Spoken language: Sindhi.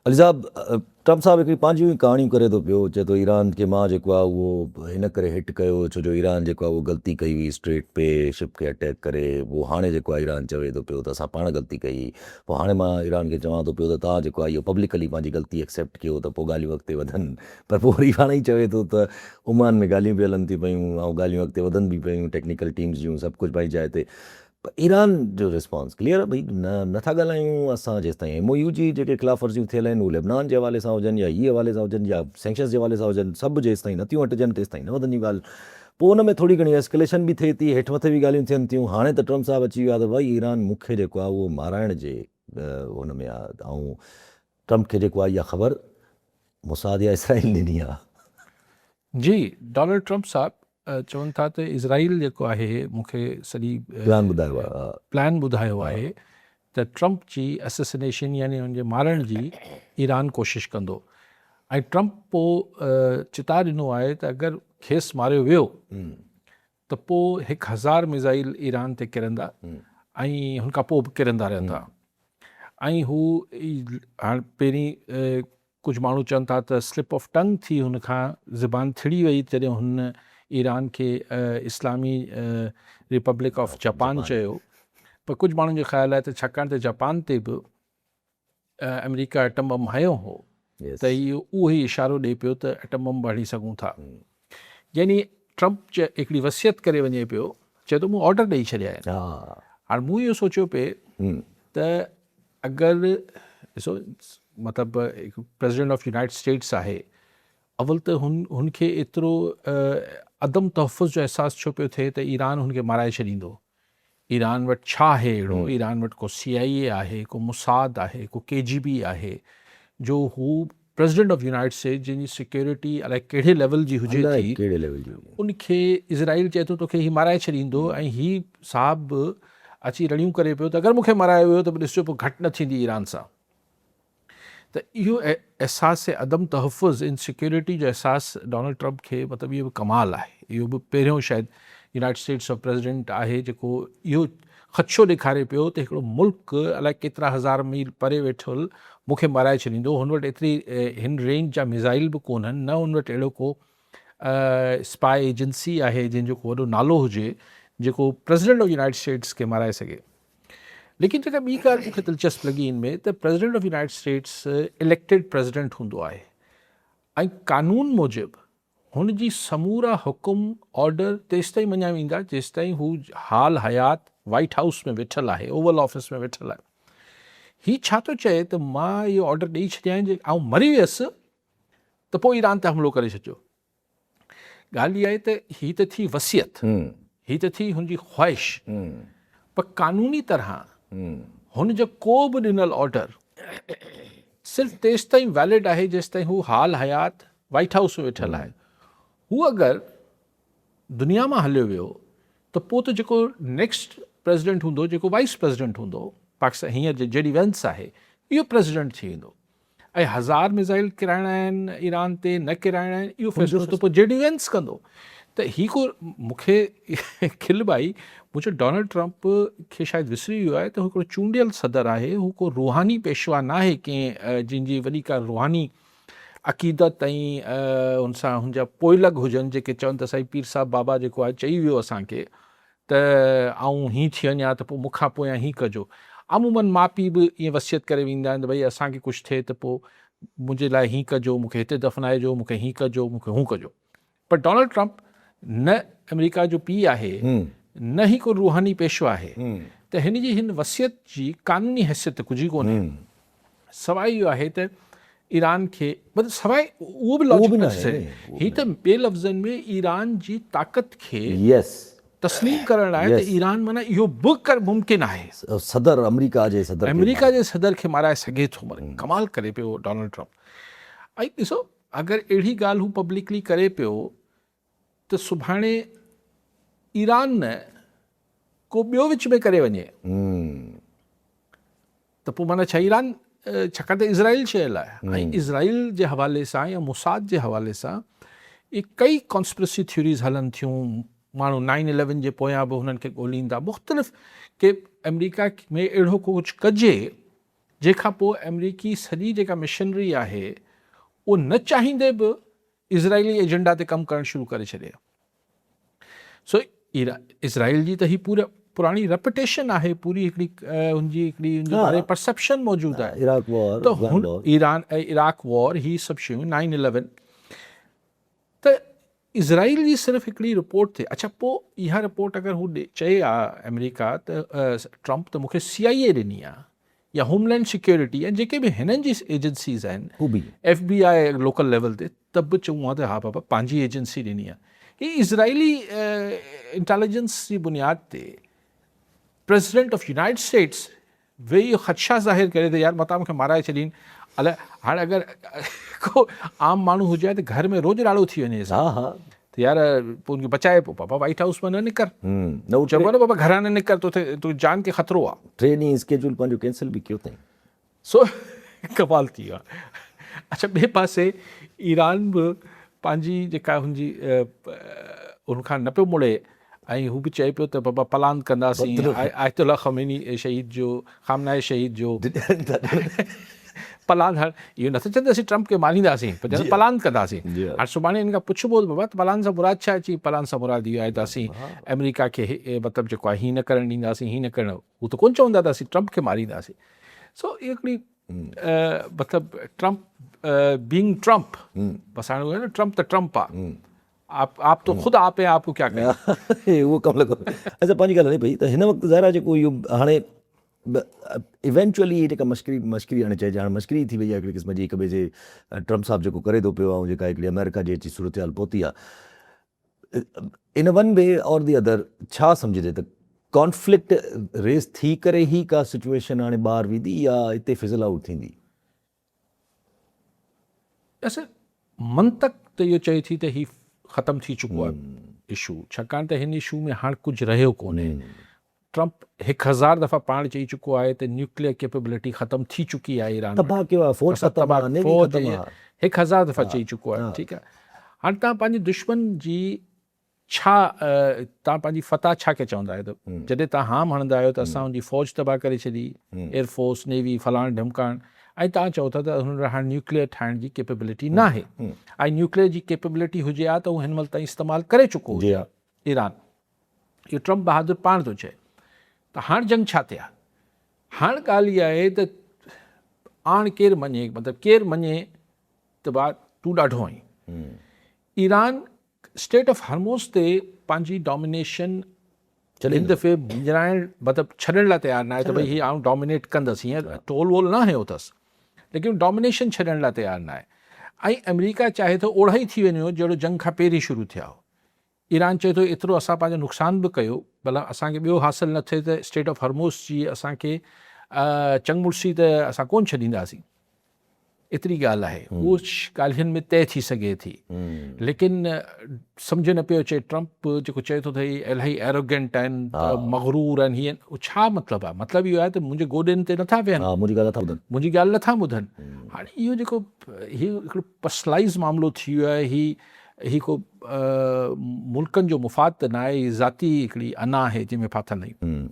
علي صاحب ٽرمپ صاحب هڪڙي پنهنجيون ئي ڪهاڻيون ڪري ٿو پيو چئي ٿو ايران کي مان جيڪو آهي اهو هن ڪري هٽ ڪيو ڇو جو ايران جيڪو آهي اهو غلطي ڪئي هئي اسٽريٽ پي شپ کي اٽيڪ ڪري پوء هاڻي جيڪو آهي ايران چوي ٿو پيو ته اسان پاڻ غلطي ڪئي پوء هاڻي مان ايران کي چوان ٿو پيو ته توهان جيڪو آهي اهو پبلڪلي پنهنجي غلطي ايڪسيپٽ ڪيو ته پوء ڳالهيون اڳتي وڌن پر پوء وري پاڻ ئي چوي ٿو ته عمان ۾ ڳالهيون به هلن ٿيون پيون ۽ ڳالهيون اڳتي وڌن به پيون ٽيڪنيڪل ٽيمز جون سڀ ڪجهه پنهنجي جاء تي پر ايران جو رسپانس ڪليئر آهي ڀئي نه نٿا ڳالهايون اسان جيستائين ايم او يو جي جيڪي خلاف ورزيون ٿيل آهن اهي لبنان جي حوالي سان هجن يا هي حوالي سان هجن يا سينڪشنز جي حوالي سان هجن سڀ جيستائين نٿيون هٽجن تيستائين نه وڌنديون ڳالهه پوء ان ۾ ٿوري گهڻي ايسڪليشن به ٿئي ٿي هيٺ مٿي به ڳالهيون ٿين ٿيون هاڻي ته ٽرمپ صاحب اچي ويو آهي ته ڀئي ايران مون کي جيڪو آهي اهو مارائڻ جي هن ۾ آهي ۽ ٽرمپ کي جيڪو آهي اها خبر موساد يا اسرائيل ڏني آهي. جي ڊونلڊ ٽرمپ صاحب چون ٿا ته اسرائيل جيڪو آهي مون کي سڄي پلان ٻڌايو آهي پلان ٻڌايو آهي ته ٽرمپ جي اسيسنيشن يعني ان جي مارڻ جي ايران ڪوشش ڪندو ۽ ٽرمپ پو چتاء ڏنو آهي ته اگر کيس ماريو ويو ته پو 1000 ميزائل ايران تي ڪرندا ۽ هن کان پو به ڪرندا رهندا ۽ هو هاڻ پهرين ڪجهه ماڻهو چون ٿا ته سلپ آف ٽنگ ٿي هن کان زبان ٿڙي وئي جڏهن هن ايران کي اسلامي ريپبلڪ آف جاپان چيو پر ڪجهه ماڻهن جو خيال آهي ته ڇاڪاڻ ته جاپان تي به آمريڪا ايٽم بم هنيو هو ته اهو اهو ئي اشارو ڏئي پيو ته ايٽم بم به هڻي سگهون ٿا يعني ٽرمپ هڪڙي وصيت ڪري وڃي پيو چئي ٿو مون آرڊر ڏئي ڇڏيا آهن هاڻ مون اهو سوچيو پئي ته اگر ڏسو مطلب هڪ پريزيڊنٽ آف يونائيٽڊ اسٽيٽس آهي اول ته هن هن کي ايترو عدم تحفظ جو احساس ڇو پيو ٿئي ته ايران هن کي مارائي ڇڏيندو ايران وٽ ڇا آهي اهڙو ايران وٽ ڪو سي آئي اي آهي ڪو موساد آهي ڪو ڪي جي بي آهي جو هو پريزيڊنٽ آف يونائيٽڊ اسٽيٽس جنهن جي سيڪيورٽي الائي ڪهڙي ليول جي هجي ٿي ڪهڙي ليول جي ان کي اسرائيل چئي ٿو توکي هي مارائي ڇڏيندو ۽ هي صاحب به اچي رڙيون ڪري پيو ته اگر مون کي مارايو ويو ته ڏسجو پوء گهٽ نه ٿيندي ايران سان ته اهو احساس عدم تحفظ ان سيڪيورٽي جو احساس ڊونلڊ ٽرمپ کي مطلب اهو به ڪمال آهي اهو به پهريون شايد يونائيٽڊ اسٽيٽس آف پريزيڊنٽ آهي جيڪو اهو خدشو ڏيکاري پيو ته هڪڙو ملڪ الائي ڪيترا هزار ميل پري ويٺل مون کي مارائي ڇڏيندو، هن وٽ ايتري هن رينج جا ميزائل به ڪونهن، نه هن وٽ اهڙو ڪو اسپاء ايجنسي آهي جنهن جو ڪو وڏو نالو هجي جيڪو پريزيڊنٽ آف يونائيٽڊ اسٽيٽس کي مارائي سگهي. ليڪن جيڪا ٻي ڳالهه مون کي دلچسپ لڳي ان ۾ ته president of United States elected president هوندو آهي ۽ قانون موجب هن جي سمورا حڪم، آرڊر، تيستائين مڃيا ويندا جيستائين هو حال حيات وائيٽ هائوس ۾ ويٺل آهي، اوول آفيس ۾ ويٺل آهي. هي ڇا ٿو چئي ته مان اهي آرڊر ڏئي ڇڏيا آهن جي آئون مري ويس ته پوء ايران تي حملو ڪري ڇڏجو. ڳالهه اها آهي ته هي ته ٿي وصيت، هي ته ٿي هن جي خواهش، پر قانوني طرح هن جو ڪو به ڏنل آرڊر صرف تيستائين ويلڊ آهي جيستائين هو حال حيات وائيٽ هائوس ۾ ويٺل آهي. هو اگر دنيا مان هليو ويو ته پوء ته جيڪو نيڪسٽ پريزيڊنٽ هوندو جيڪو وائيس پريزيڊنٽ هوندو پاڪستان هينئر جي ڊي وينس آهي اهو پريزيڊنٽ ٿي ويندو ۽ هزار ميزائل ڪيرائڻا آهن ايران تي نه ڪيرائڻا آهن اهو فيصلو ته پوء جي ڊي وينس ڪندو ته هي ڪو مون کي کل به آئي مون چيو ڊونلڊ ٽرمپ کي شايد وسري ويو آهي ته هو هڪڙو چونڊيل صدر آهي هو ڪو روحاني پيشوا ناهي ڪنهن جنهن جي وڏي ڪا روحاني عقيدت ۽ ان سان هن جا پوئلڳ هجن جيڪي چون ته سائين پير صاحب بابا جيڪو آهي چئي ويو اسان کي ته آئون هين ٿي وڃان ته پوء مون کان پويان هين ڪجو عموماً ماء پيء به ائين وصيت ڪري ويندا آهن ته ڀئي اسان کي ڪجهه ٿئي ته پوء منهنجي لاء هين ڪجو مون کي هتي دفنائجو مون کي هين ڪجو مون کي هون ڪجو پر ڊونلڊ ٽرمپ نه آمريڪا جو پيء آهي نه ئي ڪو روحاني پيشوا آهي ته هن جي هن وصيت جي قانوني حيثيت ته ڪجهه ئي ڪونهي سواء اهو آهي ته ايران کي مطلب سواء اهو به لاجڪ نٿو ٿئي هي ته ٻئي لفظن ۾ ايران جي طاقت کي تسليم ڪرڻ لاء ته ايران معنيٰ اهو به ڪر ممڪن آهي صدر آمريڪا جي صدر آمريڪا جي صدر کي مارائي سگهي ٿو ڪمال ڪري پيو ڊونلڊ ٽرمپ ۽ ڏسو اگر اهڙي ڳالهه هو پبلڪلي ڪري پيو ته سڀاڻي ايران نه ڪو ٻيو وچ ۾ ڪري وڃي ته پوء معنيٰ ڇا ايران ڇاڪاڻ ته اسرائيل چيل آهي ۽ اسرائيل جي حوالي سان يا موساد جي حوالي سان اهي ڪئي ڪانسپرسي ٿيوريز هلن ٿيون ماڻهو نائن اليون جي پويان به هنن کي ڳوليندا مختلف ڪي آمريڪا ۾ اهڙو ڪو ڪجهه ڪجي جنهن کان پوء آمريڪي سڄي جيڪا مشنري آهي اهو نه چاهيندي به اسرائيلي ايجنڊا تي ڪم ڪرڻ شروع ڪري ڇڏي. سو اسرائيل جي ته هي پوري پراڻي ريپوٽيشن آهي پوري هڪڙي ان جي هڪڙي ان جي باري پرسيپشن موجود آهي عراق وار ته هن ايران عراق وار هي سڀ شيون نائن اليون ته اسرائيل جي صرف هڪڙي رپورٽ ٿي اڇا پوء اها رپورٽ اگر هو چئي آ آمريڪا ته ٽرمپ ته مونکي سي آئي اي ڏني آ يا هوم لينڊ سيڪيورٽي يا جيڪي به هنن جي ايجنسيز آهن F B I local level تي ته به چئون ها ته ها بابا پنهنجي ايجنسي ڏني آهي. هي اسرائيلي انٽيليجنس جي بنياد تي پريزيڊنٽ آف يونائيٽڊ اسٽيٽس ويهي اهو خدشا ظاهر ڪري ته يار متان مونکي مارائي ڇڏين. الائي هاڻي اگر ڪو عام ماڻهو هجي ها ته گهر ۾ روڄ راڙو ٿي وڃيس ها ته يار پوء ان کي بچائي پوء بابا وائيٽ هائوس مان نه نڪر. چئبو نه بابا گهران نه نڪر توکي تنهنجي جان کي خطرو آ. ٽي ڏينهن اسڪيجول پنهنجو ڪينسل به ڪيو اٿائين. سو ڪمال ٿي ويو آهي. اڇا ٻئي پاسي ايران به پنهنجي جيڪا هن جي ان کان نه پيو مڙي ۽ هو به چئي پيو ته بابا پلاند ڪنداسين آيت الله خميني شهيد جو خامنائي شهيد جو پلاند هاڻ اهو نٿا چون ته اسين ٽرمپ کي مارينداسين پر چون پلاند ڪنداسين هاڻ سڀاڻي هن کان پڇبو ته بابا پلاند سان مراد ڇا چي پلاند سان مراد اهو آهي ته اسين آمريڪا کي مطلب جيڪو آهي هي نه ڪرڻ ڏينداسين هي نه ڪرڻ هو ته ڪونه چوندا ته اسين ٽرمپ کي مارينداسين سو اهو هڪڙي مطلب ٽرمپ بينگ ٽرمپ بس هاڻي اهو ٽرمپ ته ٽرمپ آ آپ آپ تو خود آپ هين آپ کو ڪيا ڪهين. اهو ڪم لڳو اچا پنهنجي ڳالهه هلي پئي ته هن وقت ظاهر آهي جيڪو اهو هاڻي ايونچوئلي هي جيڪا مشڪري مشڪري هاڻي چئجي هاڻي مشڪري ٿي وئي آهي هڪڙي قسم جي هڪ ٻئي جي ٽرمپ صاحب جيڪو ڪري ٿو پيو ۽ جيڪا هڪڙي آمريڪا جي اچي صورتحال پهتي آهي ان one way or the other ڇا سمجهجي ته ڪانفلڪٽ ريز ٿي ڪري هي ڪا سچويشن هاڻي ٻاهر ويندي يا اتي فزل آئوٽ ٿيندي؟ اصل منطق ته اهو چئي ٿي ته هي ختم ٿي چڪو آهي اشو ڇاڪاڻ ته هن اشو ۾ هاڻ ڪجهه رهيو ڪونهي ٽرمپ 1000 دفعا پاڻ چئي چڪو آهي ته نيوڪليئر ڪيپبلٽي ختم ٿي چڪي آهي ايران تباهه ڪيو آهي فوج ختم آهي نيوي ختم آهي 1000 دفعا چئي چڪو آهي ٺيڪ آهي هاڻ تان پنهنجي دشمن جي ڇا توهان پنهنجي فتح ڇا کي چوندا آهيو ته جڏهن توهان هام هڻندا آهيو ته اسان ان جي فوج تباهه ڪري ڇڏي، ايئر فورس، نيوي، فلاڻ ڍمڪاڻ ۽ توهان چئو ٿا ته هن وٽ هاڻ نيوڪليئر ٺاهڻ جي ڪيپيبلٽي ناهي ۽ نيوڪليئر جي ڪيپيبلٽي هجي ها ته هو هن مهل تائين استعمال ڪري چڪو هجي ها ايران. اهو ٽرمپ بهادر پاڻ ٿو چئي ته هاڻ جنگ ڇا تي آهي؟ هاڻ ڳالهه اها آهي ته آڻ ڪير مڃي مطلب ڪير مڃي ته با تون ڏاڍو آهين. ايران اسٽيٽ آف هرموز تي پنهنجي ڊومينيشن هن دفعي مڃرائڻ مطلب ڇڏڻ لاء تيار ناهي ته ڀئي هي آئون ڊومينيٽ ڪندس هينئر ٽول وول نه هنيو اٿس ليڪن ڊومينيشن ڇڏڻ لاء تيار ناهي ۽ آمريڪا چاهي ٿو اوڙا ئي ٿي وڃو جهڙو جنگ کان پهرين شروع ٿيا هو ايران چئي ٿو ايترو اسان پنهنجو نقصان به ڪيو ڀلا اسان کي ٻيو حاصل نه ٿئي ته اسٽيٽ آف هرموز جي اسان کي چڱ مڙسي ته اسان ڪون ڇڏينداسين ايتري ڳالهه آهي اهو ڳالهين ۾ طئي ٿي سگهي ٿي ليڪن سمجهه نه پيو اچي ٽرمپ جيڪو چئي ٿو ته هي الاهي ايروگينٽ آهن مغرور آهن هي اهو ڇا مطلب آهي مطلب اهو آهي ته منهنجي گوڏين تي نٿا ويهن منهنجي ڳالهه نٿا ٻڌن منهنجي ڳالهه نٿا ٻڌن هاڻي اهو جيڪو هي هڪڙو پرسنلائز معاملو ٿي ويو آهي هي هي ڪو ملڪن جو مفاد ته ناهي هي ذاتي هڪڙي انا آهي جنهن ۾ ڦاٿل آهيون.